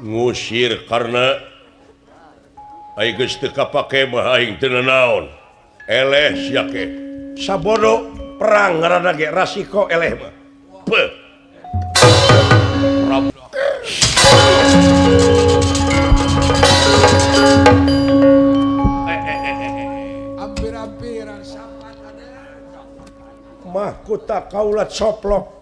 Ngusir karena aing geus teu kapake mah aing teu nanaon. Eleh sia ke. Sabodo perang ngaranna ge rasiko eleh mah. Beuh. Hampir-hampiran sapat ada. Mahkota kaula coplok.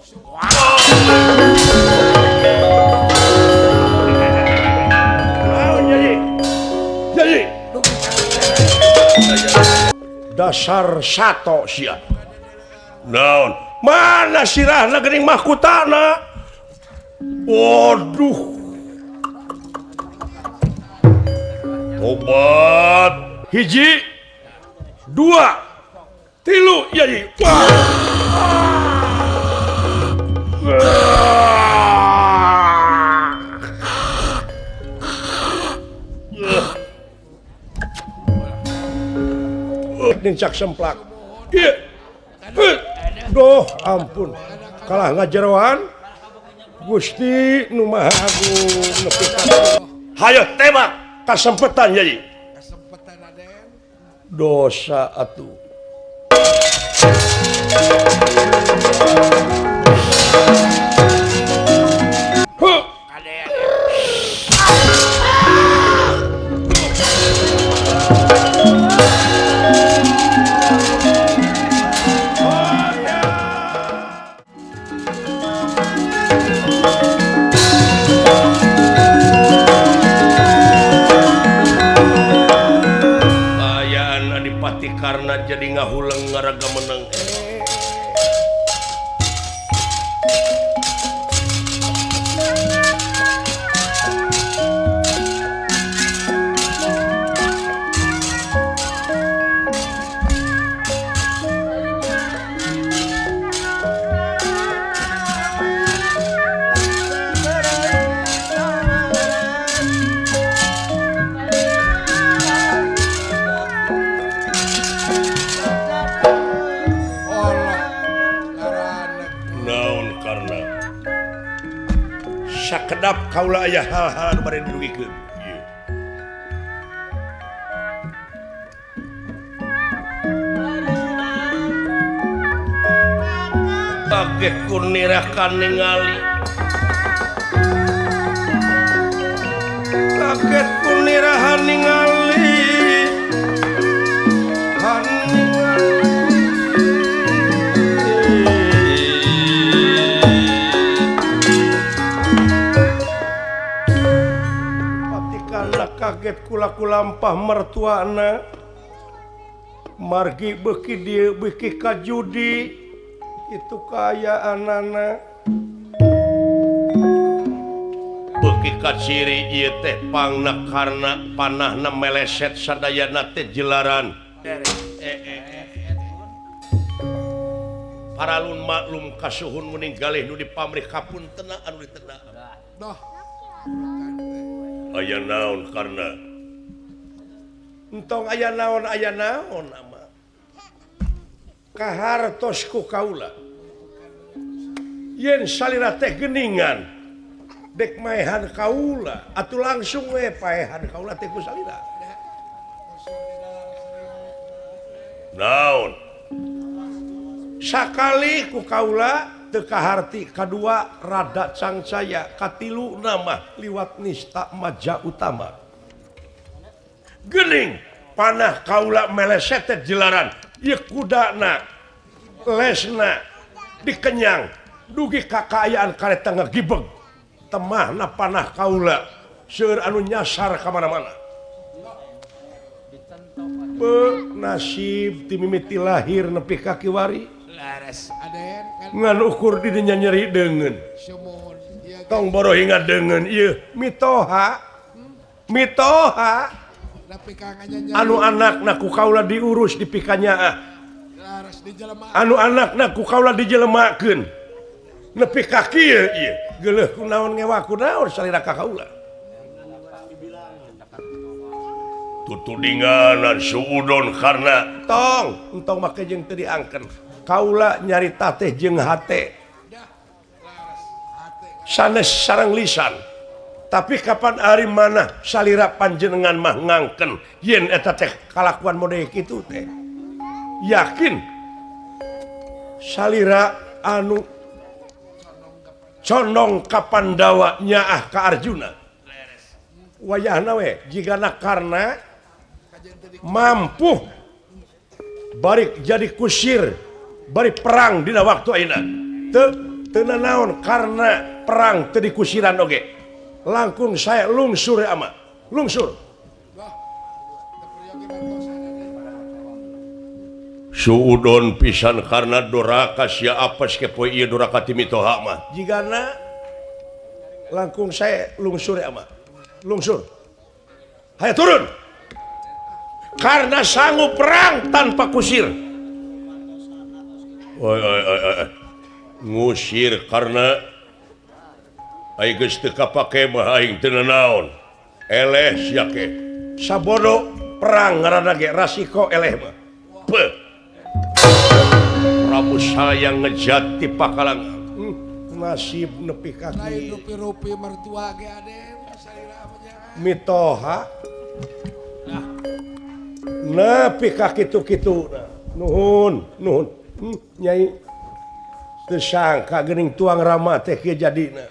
Dasar sato sia. Naon? Mana sirahna geuning mahkotana? Waduh. Tobat. Hiji, dua, tilu, yai. Wah. Nincak semplak. Ieu. Duh, ampun. Kalah ngajeroan. Gusti nu Maha Agung nepi ka. Hayo tembak kasempetan yai. Kasempetan Aden. Dosa atuh. Huh. Karena jadi ngahuleng ngaraga menang. Sakedap kaula aya hal-hal anu bade dirugikeun. Ieu. Kaget ku nirakan ningali. Kaget ku nirahan ningali. Kaget kula kulampah mertuana margi beuki dieu beuki ka judi itu kaayaanana beuki ka ciri ieu teh pangna karna panahna meleset sadayana teh jelaran. Paralun maklum kasuhun muning galih nu dipamrih kapuntena anu ditena. Aya naon karena entong aya naon ama kahartos ku kaula yen salira teh geuningan dek maehan kaula atuh langsung we paehan kaula teh ku salira. Naon sakali ku kaula teu kaharti, kadua rada cangcaya, katilu nama liwat nista maja utama. Geuning panah kaula meleset teh jelaran, ieu kudana lesna dikenyang dugi ka kaayaan kareta ngagibeg. Temahna panah kaula seueur anu nyasar ka mana-mana. Be nasib ti mimiti lahir nepi ka kiwari. Ngan ukur didinya nyeri deungeun. Tong boro ingat deungeun ieu mitoha. Mitoha. Anu anakna ku kaula diurus dipikanyaah. Anu anakna ku kaula dijelemakeun. Nepi ka kieu ieu geuleuh kunaon ngewa kunaon salira ka kaula. Tutudinganan suudon karna tong entong make jeung teu diangken. Kaula nyarita teh jeung hate sanes sareng lisan. Tapi kapan ari mana salira panjenengan mah ngangken yen eta teh kalakuan model kitu teh. Yakin salira anu condong ka Pandawa nyaah ka Arjuna. Wayahna we jigana Karna mampu bari jadi kusir bari perang dina waktu ayeuna. Teu teu nanaon karena perang teu dikusiran oge. Langkung saya lungsur ama lungsur. Suudon pisan karena doraka sia apes kepoe ieu doraka ti mitoha mah. Jigana langkung saya lungsur ama lungsur. Hayo turun. Karena sanggup perang tanpa kusir. Oi oi oi oi. Ngusir karena aing geus teu kapake mah aing teu nanaon. Eleh sia ke. Sabodo perang ngaranna ge rasiko eleh mah. Beuh. Prabu sayang ngejat ti pakalangan. Nasib nepi ka kieu. Rupi-rupi mertua ge Aden salira mah. Mitoha. Nepi ka kitu-kitu. Nuhun, nuhun. Nyai teu sangka geuning tuang rama teh kieu jadina.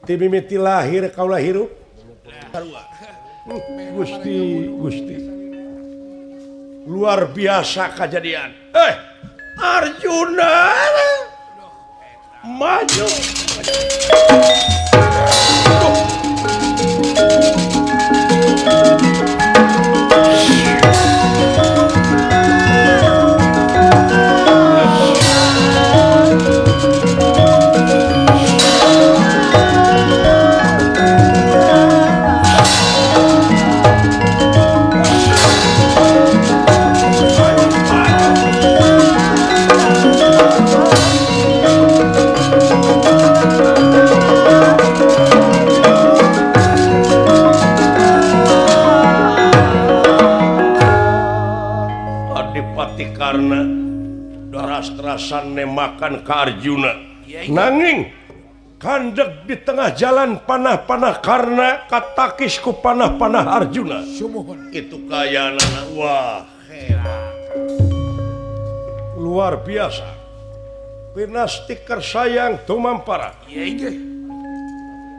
Ti mimiti lahir kaula hirup. Gusti, Gusti. Luar biasa kejadian. Arjuna maju. Karena deras-derasan nemakan ke Arjuna. Nanging kandeg di tengah jalan panah-panah karena katakis ku panah-panah Arjuna. Itu kaya anak. Wah, hebat. Luar biasa. Pinasti sayang tumampara.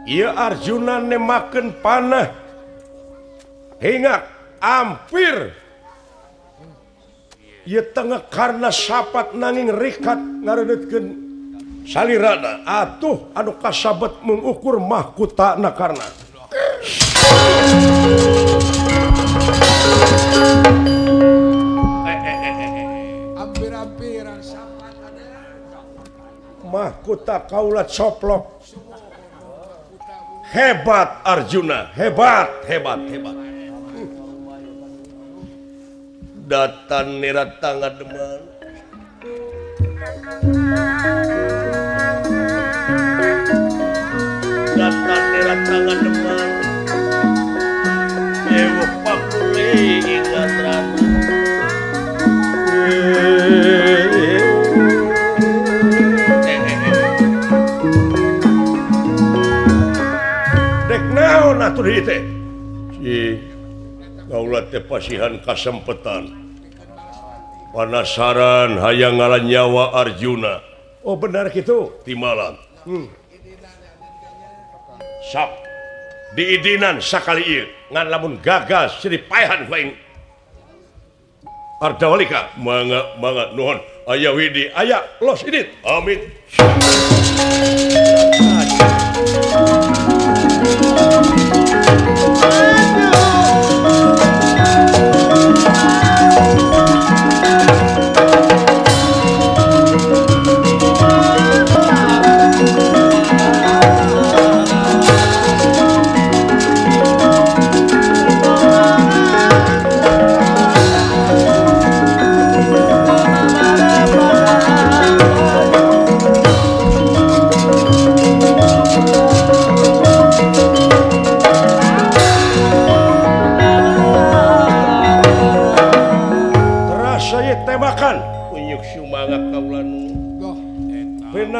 Ieu Arjuna nemakan panah hingga hampir ieu tengah karena sapat nanging rikat ngareunetkeun salirana atuh anu kasabet mengukur mahkutana karna. Hampir-hampiran sapat ada. Mahkota kaula coplok. Hebat Arjuna, hebat, hebat, hebat. Datan nirat tangan deman. Datan nirat tangan deman. Ewo pakuli ingat ratu. Dek naon atuh deui teh? Si kaula teh pasihan kasempetan. Penasaran hayang ngalan nyawa Arjuna. Oh benar gitu di malam. Sok diidinan sakali ieu ngan lamun gagal siri paehan ku aing. Ardawalika mangga mangga nuhun aya widi aya los idit. Amin.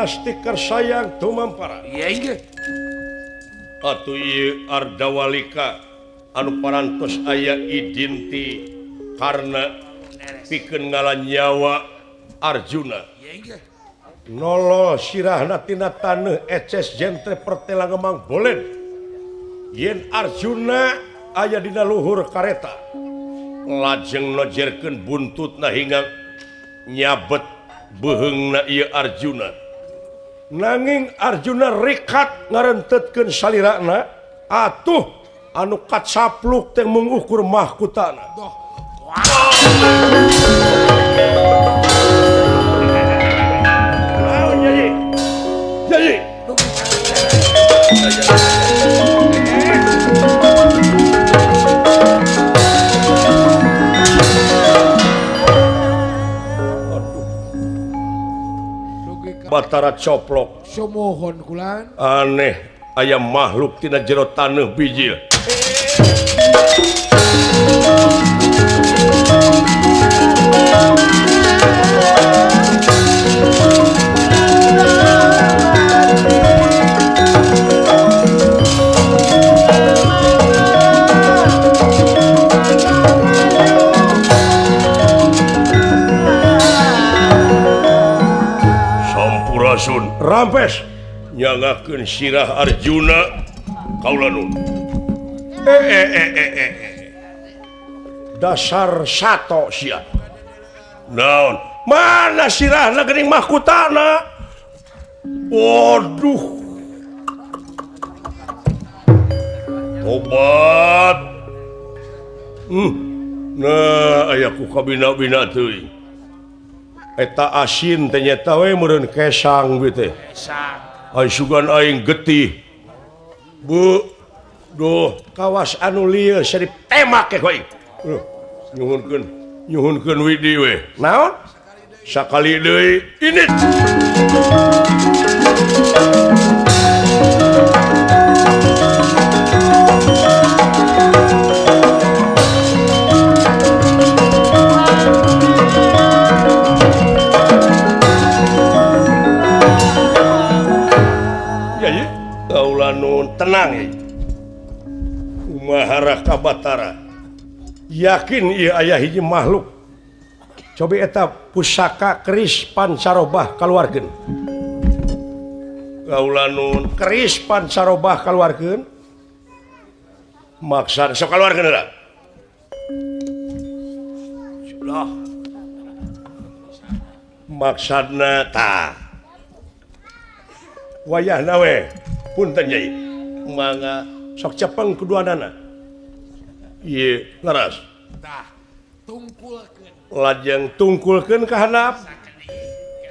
Stiker sayang tumampara. Atuh ieu Ardawalika anu parantos aya idin ti karena pikeun ngala nyawa Arjuna. Nolo sirahna tina taneuh eces jentre pertela ngemang bolen. Yen Arjuna aya dina luhur kareta. Lajeng nojerkeun buntutna hingga nyabet beuheungna ieu Arjuna. Nanging Arjuna rikat ngarentetkeun salirana atuh anu kacapluk teh mung ukur mahkutana. Batara coplok. Sumuhun kulan. Aneh aya makhluk tina jero taneuh bijil. Rampes nyangakeun sirah Arjuna kaula nun. Dasar sato sia. Naon? Mana sirahna geuning mahkutana? Waduh. Tobat. Nah, aya ku kabina-bina teuing. Eta asin teh nyata we meureun kesang we teh. Kesang. Ai sugan aing getih. Bu, duh, kawas anu lieu seri temak ke ku aing. Nyuhunkeun, nyuhunkeun widi we. Naon? Sakali deui ini. Tenang ya. Kumaha Raka Batara yakin ieu aya hiji makhluk. Cobi eta pusaka keris Pancarobah kaluarkeun. Kaula nun keris Pancarobah kaluarkeun. Maksad sok kaluarkeun heula. Sudah. Maksadna tah. Wayahna we punten yai. Mangga sok cepeng keduanana. Ieu leres. Tah, tungkulkeun. Lajeng tungkulkeun ka handap.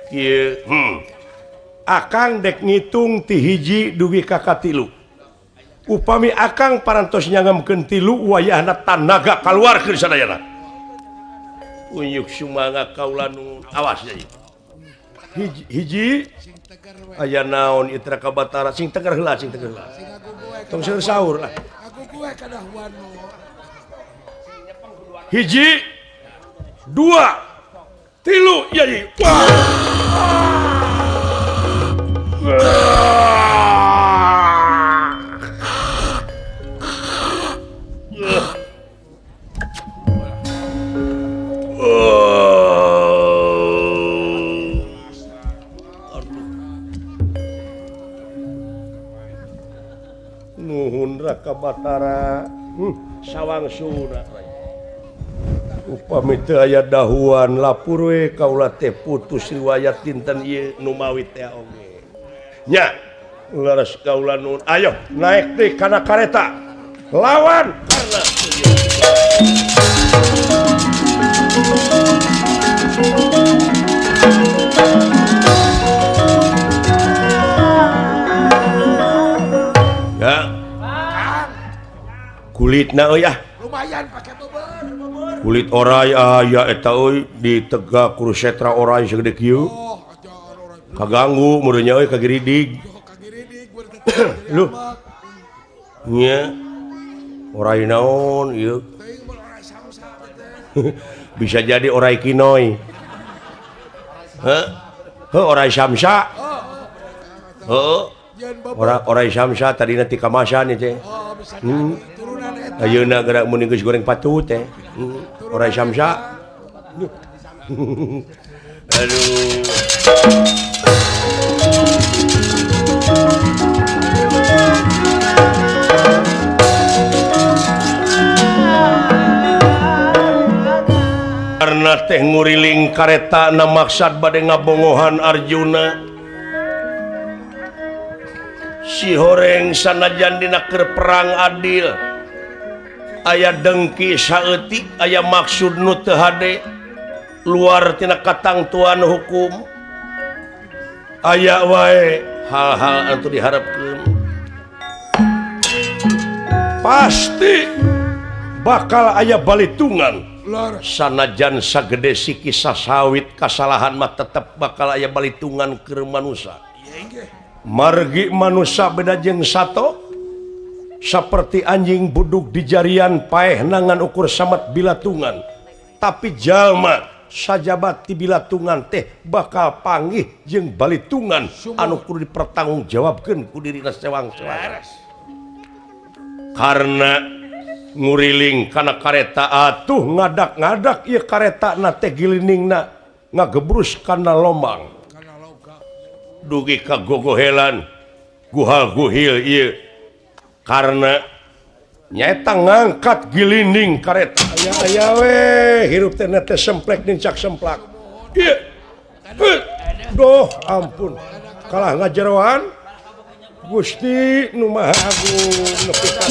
Ieu, Akang dek ngitung ti hiji dugi ka katilu. Upami akang parantos nyangemkeun tilu wayahna tanaga kaluarkeun sadayana. Unyuk sumangga kaula nu awas yai. Hiji, hiji aya naon ieu Raka Batara sing tegar heula sing tegar heula. Tong seur sahur lah. Aku gue kadahuan. Hiji, dua, tilu, yai. Nuhun Raka Batara, sawang sura. Upami teu aya dahuan lapur we kaula teh putus riwayat dinten ieu nu mawi teh oge. Nya, leres kaula nuhun. Ayo naik deui kana kareta. Lawan karena ya. Kulitna euy ah. Lumayan pakai beber. Kulit orai aya eta euy ditegak kurusetra orai sagede kieu. Kaganggu meureun nya euy kagiridig. Luh. Nya. Orai naon ieu? Bisa jadi orai kinoi. Heh. Heuh orai samsa. Heuh. Ora Samsa tadina ti kamasan teh. Oh, bisa jadi turunan eta. Ayeuna geura mun geus goreng patut teh. Ora Samsa. Aduh. Karena teh nguriling kareta na maksad bade ngabongohan Arjuna. Si horeng sanajan dina keur perang adil. Aya dengki saeutik, aya maksud nu teu hade. Luar tina katangtuan hukum. Aya wae hal-hal anu diharapkeun. Pasti bakal aya balitungan. Sanajan sagede siki sasawit kasalahan mah tetep bakal aya balitungan keur manusa. Margi manusa beda jeung sato saperti anjing buduk di jarian paeh nangan ukur samet bilatungan. Tapi jalma sajabat ti bilatungan teh bakal panggih jeung balitungan anu kudu dipertanggungjawabkeun ku dirina sewang-sewangan. Karena nguriling kana kareta atuh ngadak-ngadak ieu kareta na teh giliningna ngagebrus kana lomang. Dugi ka gogohelan guhal-guhil ieu karena nyaeta ngangkat gilining kareta. Aya-aya we hirup teh teh semplek nincak semplak. Ieu. Doh ampun kalah ngajeroan Gusti nu Maha Agung nepi ka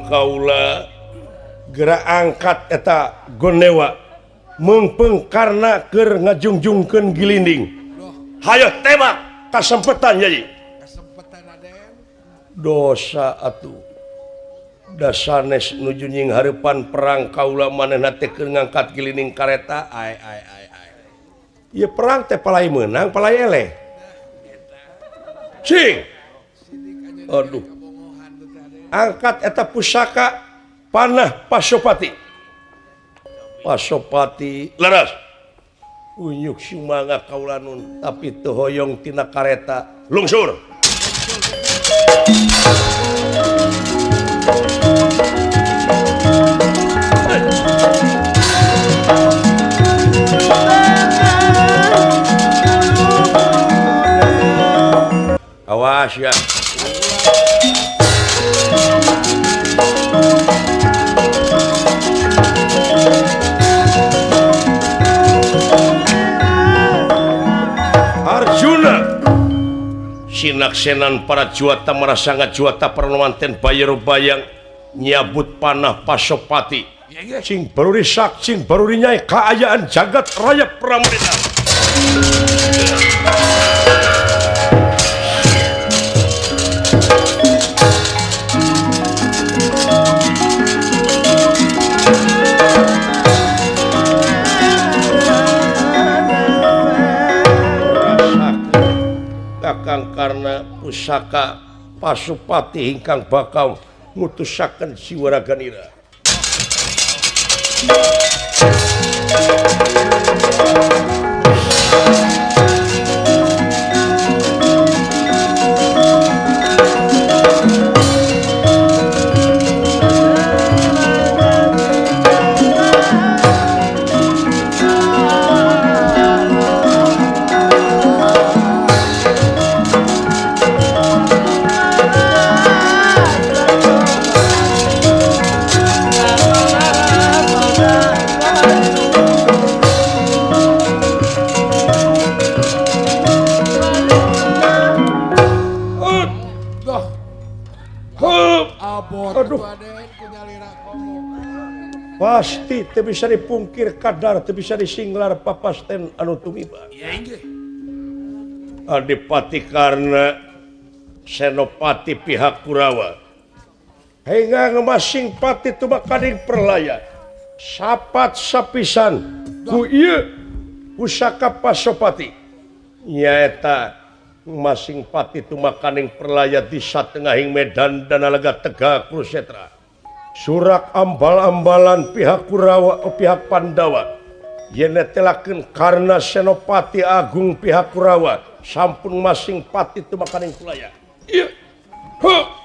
kaula gerak angkat eta gonewa meungpeung karna keur ngajungjungkeun gilinding. Hayo tembak kasempetan jadi. Kasempetan Aden. Dosa atuh. Dasanes nuju nying hareupan perang kaula manehna teh keur ngangkat gilinding kareta ai ai ai ai. Ieu perang teh palai meunang palai eleh. Cing. Aduh. Angkat eta pusaka panah Pasopati. Pasopati leres. Unyuk sumangga kaulanun tapi teu hoyong tina kareta lungsur. Awas ya. Arjuna sinaksenan para juata merasa ngajuata paranomanten bayero bayang nyabut panah Pasopati sing baru risak sing baru rinyai kaayaan jagat raya Pramudita. Kakang karena pusaka Pasupati ingkang bakal ngutusaken siwaraganira. Aduh. Pasti teu bisa dipungkir kadar teu bisa disinglar papasten anu tumiba. Adipati Karna Senopati pihak Kurawa hingga ngemasing pati tumakaning perlaya sapat sapisan ku ieu pusaka Pasopati nyaeta masing pati tumakaning perlaya di satengahing medan Danalaga Tegal Kurusetra. Surak ambal-ambalan pihak Kurawa pihak Pandawa yen netelakeun Karna Senopati Agung pihak Kurawa sampun masing pati tumakaning kulaya. Ieu. Huh.